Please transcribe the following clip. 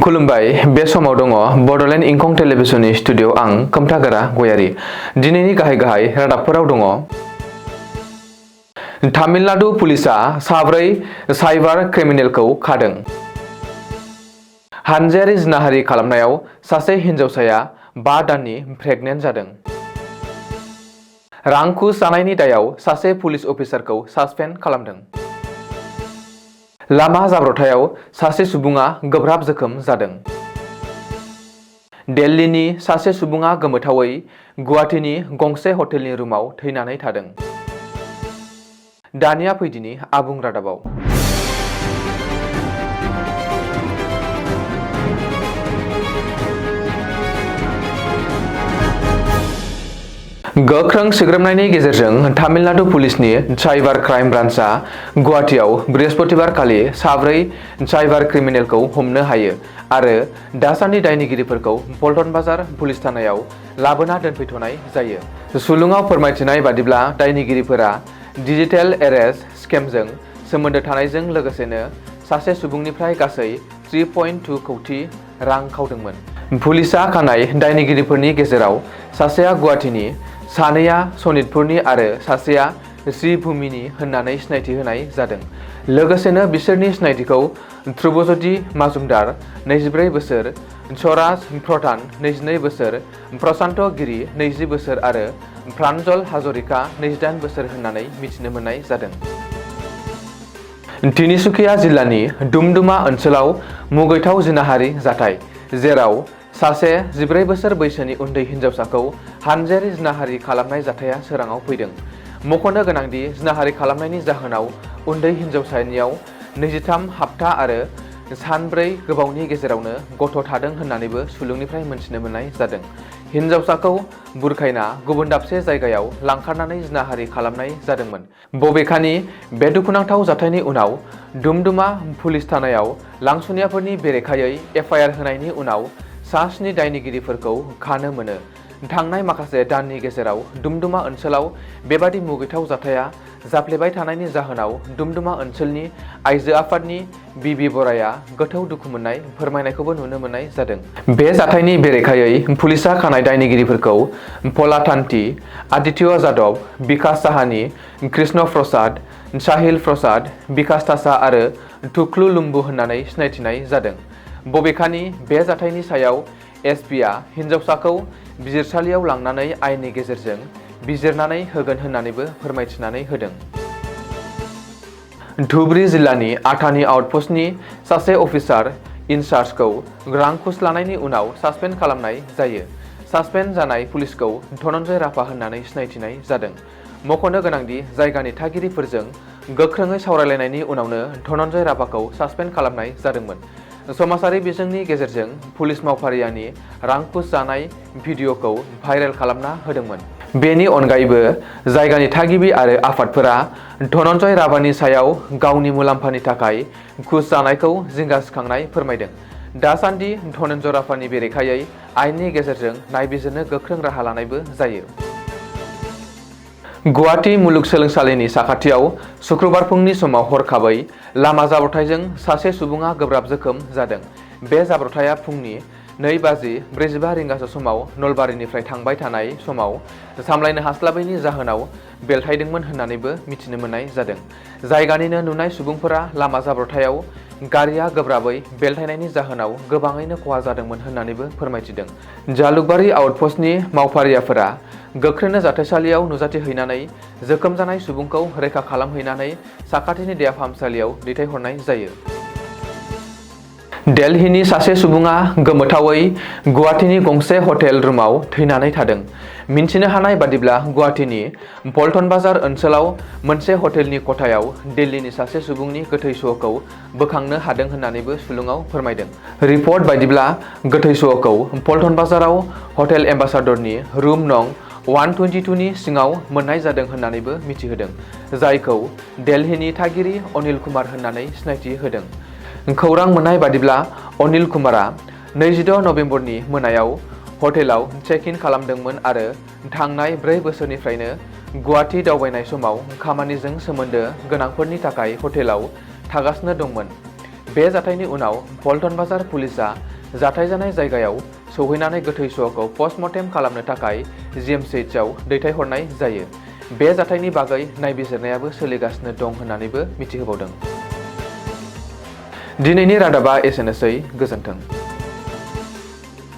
खुलुमबाय बे समाव दङ बडलेण्ड इंखं टेलिभिजननि स्टुडिअ आं खोमथागोरा गयारी। दिनैनि गाहाय रादाबफोराव दङ। तामिलनाडु पुलिसा साब्रै साइबार क्रिमिनेलखौ खादों। हानजायारि जिनाहारि खालामनायाव सासे हिनजावसाया 5 दाननि प्रेगनेन्ट जादों। रां घुस जानायनि दायाव सासे पुलिस अफिसारखौ सासपेन्ड खालामदों। लामा जाब्रबथायाव सासे सुबुङा गोब्राब जोखोम जादों। दिल्लीनि सासे सुबुङा गोमोथावै गुवाहाटीनि गंसे हटेलनि रुमाव थैनानै थादों। दानिया फैदिनि आबुं रादाबाव। गोख्रों सिग्रोमनायनि गेजेरजों तामिलनाडु पुलिसनि साइबार क्राइम ब्रान्चआ गुवाहाटीआव बृहस्पतिबारखालि साब्रै साइबार क्रिमिनेलखौ हमनो हायो आरो दासान्दि दायनिगिरिफोरखौ पल्टन बाजार पुलिस थानायाव लाबोना दोनफैथ'नाय जायो। सुलुङाव फोरमायथिनाय बादिब्ला दायनिगिरिफोरा डिजिटेल एरेस्ट स्केमजों सोमोन्दो थानायजों लोगोसेनो सासे सुबुंनिफ्राय गासै 3.2 कौटि रां खावदोंमोन। पुलिसआ खानाय दायनिगिरिफोरनि गेजेराव सासेया गुवाहाटीनि, सानैया सनितपुरनि आरो सासेया श्रीभूमिनि होननानै सिनायथि होनाय जादों। लोगोसेनो बिसोरनि सिनायथिखौ ध्रुबज्योति माजुमदार 24 बोसोर, स्वराज प्रधान 22 बोसोर, प्रशान्त गिरि 20 बोसोर आरो प्रान्जल हाजरिका 28 बोसोर होननानै मिथिनो मोननाय जादों। तिनिसुकिया जिल्लानि डुमडुमा ओनसोलाव मुगैथाव जिनाहारि जाथाय, जेराव सासे 14 बोसोर बैसोनि उन्दै हिनजावसाखौ हानजायारि जिनाहारि खालामनाय जाथाया सोराङाव फैदों। मख'नो गोनांदि जिनाहारि खालामनायनि जाहोनाव उन्दै हिनजावसानियाव 23 हाप्ता आरो सान 4 गोबावनि गेजेरावनो गथ' थादों होननानैबो सुलुंनिफ्राय मोनथिनो मोननाय जादों। हिनजावसाखौ बुरखायना गुबुन दाबसे जायगायाव लांखारनानै जिनाहारि खालामनाय जादोंमोन। बबेखानि बे दुखुनांथाव जाथायनि उनाव डुमडुमा पुलिस थानायाव लांसुनियाफोरनि बेरेखायै एफआइआर होनायनि उनाव सा 7 दायनिगिरिफोरखौ खानो मोनो। थांनाय माखासे दाननि गेजेराव डुमडुमा ओनसोलाव बेबादि मुगैथाव जाथाया जाफ्लेबाय थानायनि जाहोनाव डुमडुमा ओनसोलनि आइजो आफादनि बिबि बराया गोथौ दुखु मोननाय फोरमायनायखौबो नुनो मोननाय जादों। बे जाथायनि बेरेखायै पुलिसआ खानाय दायनिगिरिफोरखौ पलातान्ति, आदित्य जादव, बिकास साहानि, कृष्ण प्रसाद, साहिल प्रसाद, बिकास तासा आरो तुक्लु लुम्बु होननानै सिनायथिनाय जादों। बबेखानि बे जाथायनि सायाव एसपिआ हिनजावसाखौ बिजिरसालियाव लांनानै आयेननि गेजेरजों बिजिरनानै होगोन होननानैबो फोरमायथिनानै होदों। धुबरी जिल्लानि आटानि आउटपस्टनि सासे अफिसार इनचार्जखौ रां घुस लानायनि उनाव सासपेन्ड खालामनाय जायो। सासपेन्ड जानाय पुलिसखौ धनन्जय राभा होननानै सिनायथिनाय जादों। मख'नो गोनांदि जायगानि थागिरिफोरजों गोख्रोङै सावरायलायनायनि उनावनो धनन्जय राभाखौ सासपेन्ड खालामनाय जादोंमोन। समाजारि बिजोंनि गेजेरजों पुलिस मावफारियानि रां घुस जानाय भिडिअखौ भाइरेल खालामना होदोंमोन। बेनि अनगायैबो जायगानि थागिबि आरो आफादफोरा धनन्जय राभानि सायाव गावनि मुलाम्फानि थाखाय घुस जानायखौ जिंगासिखांनाय फोरमायदों। दासान्दि धनन्जय राभानि बेरेखायै आयेननि गेजेरजों नायबिजिरनो गोख्रों राहा लानायबो जायो। गुवाहाटी मुलुगसोलोंसालिनि साखाथियाव शुक्रबार फुंनि समाव हरखाबै लामा जाब्रबथायजों सासे सुबुङा गोब्राब जोखोम जादों। बे जाब्रबथाया फुंनि 2:45 रिंगासो समाव नलबारिनिफ्राय थांबाय थानाय समाव सामलायनो हास्लाबैनि जाहोनाव बेलथायदोंमोन होननानैबो मिथिनो मोननाय जादों। जायगानिनो नुनाय सुबुंफोरा लामा जाब्रबथायाव गारिया गोब्राबै बेलथायनायनि जाहोनाव गोबाङैनो खहा जादोंमोन होननानैबो फोरमायथिदों। जालुकबारि आउटपस्टनि मावफारियाफोरा गोख्रैनो जाथायसालियाव नुजाथिहैनानै जोखोम जानाय सुबुंखौ रैखा खालामहैनानै साखाथिनि देहा फाहामसालियाव दैथायहरनाय जायो। दिल्लीनि सासे सुबुङा गोमोथावै गुवाहाटीनि गंसे हटेल रुमाव थैनानै थादों। मिन्थिनो हानाय बादिब्ला गुवाहाटीनि पल्टन बाजार ओनसोलाव मोनसे हटेलनि खथायाव दिल्लीनि सासे सुबुंनि गोथै सह'खौ बोखांनो हादों होननानैबो सुलुङाव फोरमायदों। रिपर्ट बायदिब्ला गोथै सह'खौ पल्टन बाजाराव हटेल एम्बासाडरनि रुम नं 122 नि सिङाव मोननाय जादों होननानैबो मिथिहोदों, जायखौ दिल्लीनि थागिरि अनिल कुमार होननानै सिनायथि होदों। खौरां मोननाय बादिब्ला अनिल कुमारा 26 नबेम्बरनि मोनायाव हटेलाव चेक इन खालामदोंमोन आरो थांनाय 4 बोसोरनिफ्रायनो गुवाहाटी दावबायनाय समाव खामानिजों सोमोन्दो गोनांफोरनि थाखाय हटेलाव थागासिनो दंमोन। बे जाथायनि उनाव पल्टन बाजार पुलिसआ जाथाय जानाय जायगायाव सौहैनानै गोथै सहखौ पस्टमर्टेम खालामनो थाखाय जिएमसीएचआव दैथायहरनाय जायो। बे जाथायनि बागै नायबिजिरनायाबो सोलिगासिनो दं होननानैबो मिथिहोबावदों। दिनैनि रादाबा एसेनोसै, गोजोन्थों।